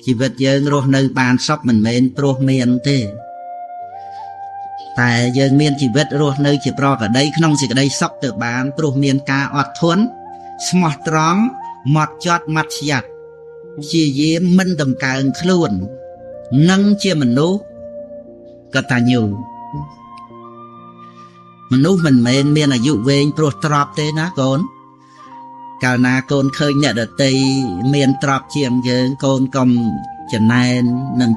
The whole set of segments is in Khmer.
ជីវិតយើងរស់នៅបានសុខមិនមែនព្រោះមានទេតែយើងមានជីវិតរស់នៅជាប្រក្រតីក្នុងសេចក្តីសុខទៅបានព្រោះមានការអត់ធន់ស្មោះត្រង់ម៉ត់ចត់ម៉ត់ស្យ័តព្យាយាមមិនតម្កើងខ្លួននិងជាមនុស្សកតញ្ញូមនុស្សមិនមែនមានអាយុវែងព្រោះទ្រព្យទេណាកូនកាលណាកូនឃើញអ្នកដទៃមានទ្រព្យជាងយើងកូនកុំចំណែននឹង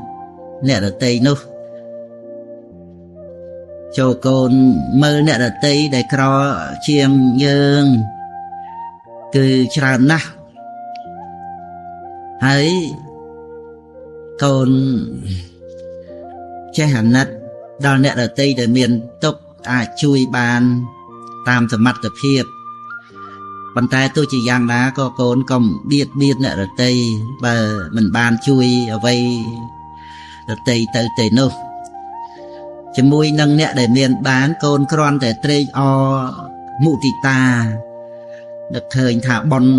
អ្នកដទៃនោះចូលកូនមើលអ្នកដទៃដែលក្រជាងយើងគឺច្រើនណាស់ហើយកូនចេះអាណិតដល់អ្នកដទៃដែលមានទុក្ខអាចជួយបានតាមសមត្ថភាពប៉ុន្តែទោះជាយ៉ាងណាក៏កូនកុំបៀតបៀនអ្នកដទៃបើមិនបានជួយអ្វីដទៃទៅទេនោះជាមួយនឹងអ្នកដែលមានបានកូនគ្រាន់តែត្រេកអរមុទិតានឹកឃើញថាបុណ្យ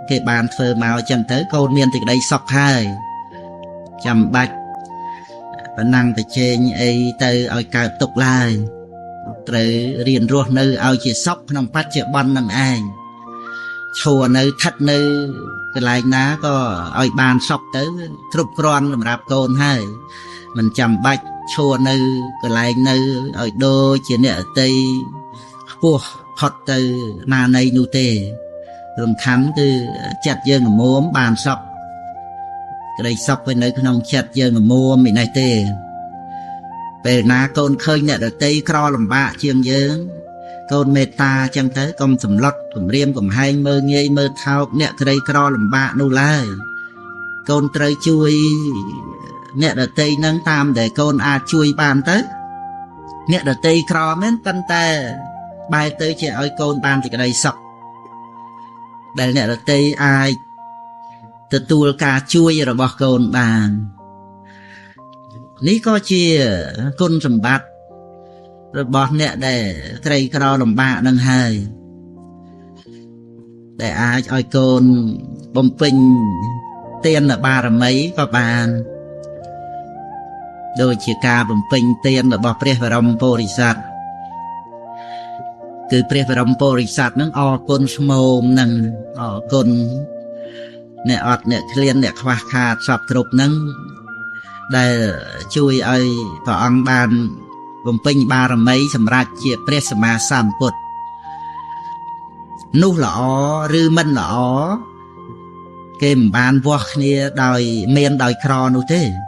គេបានធ្វើមកចឹងទៅកូនមានសេចក្តីសុខហើយចាំបាច់ប្រណាំងប្រជែងអីទៅឲ្យកើតទុក្ខឡើយត្រូវរៀនរស់នៅឲ្យជាសុខក្នុងបច្ចុប្បន្ននឹងឯងឈរនៅស្ថិតនៅកន្លែងណាក៏ឲ្យបានសុខទៅគ្រប់គ្រាន់សម្រាប់កូនហើយមិនចាំបាច់ឈរនៅកន្លែងនៅឲ្យដូចជាអ្នកអតីខ្ពស់ផុតទៅណាណីនោះទេសំខាន់គឺចិត្តយើងល្មមបានសុខក្តីសុខវានៅក្នុងចិត្តយើងល្មមមិននេះទេពេលណាកូនឃើញអ្នកដទៃក្រលំបាកជាងយើងកូនមេត្តាចឹងទៅកុំសម្លុតគំរាមកំហែងមើលងាយមើលថោកអ្នកក្រីក្រលំបាកនោះឡើយកូនត្រូវជួយអ្នកដទៃនឹងតាមដែលកូនអាចជួយបានទៅអ្នកដទៃក្រមែនប៉ុន្តែបែរទៅជាឲ្យកូនបានសេចក្តីសុខដែលអ្នកដទៃអាចទទួលការជួយរបស់កូនបាននេះក៏ជាគុណសម្បត្តិរបស់អ្នកដែលក្រីក្រលំបាកនឹងហើយដែលអាចឲ្យកូនបំពេញទានបារមីក៏បានដូចជាការបំពេញទានរបស់ព្រះបរមពុរិស័ទគឺព្រះបរមពុរិស័ទនឹងអរគុណស្មោមនឹងអរគុណអ្នកអត់អ្នកឃ្លានអ្នកខ្វះខាតសពគ្រប់នឹងដែលជួយឲ្យព្រះអង្គបានបំពេញបារមីសម្រាប់ជាព្រះសម្មាសម្ពុទ្ធនោះល្អឬមិនល្អគេមិនបានវាស់គ្នាដោយមានដោយក្រនោះទេ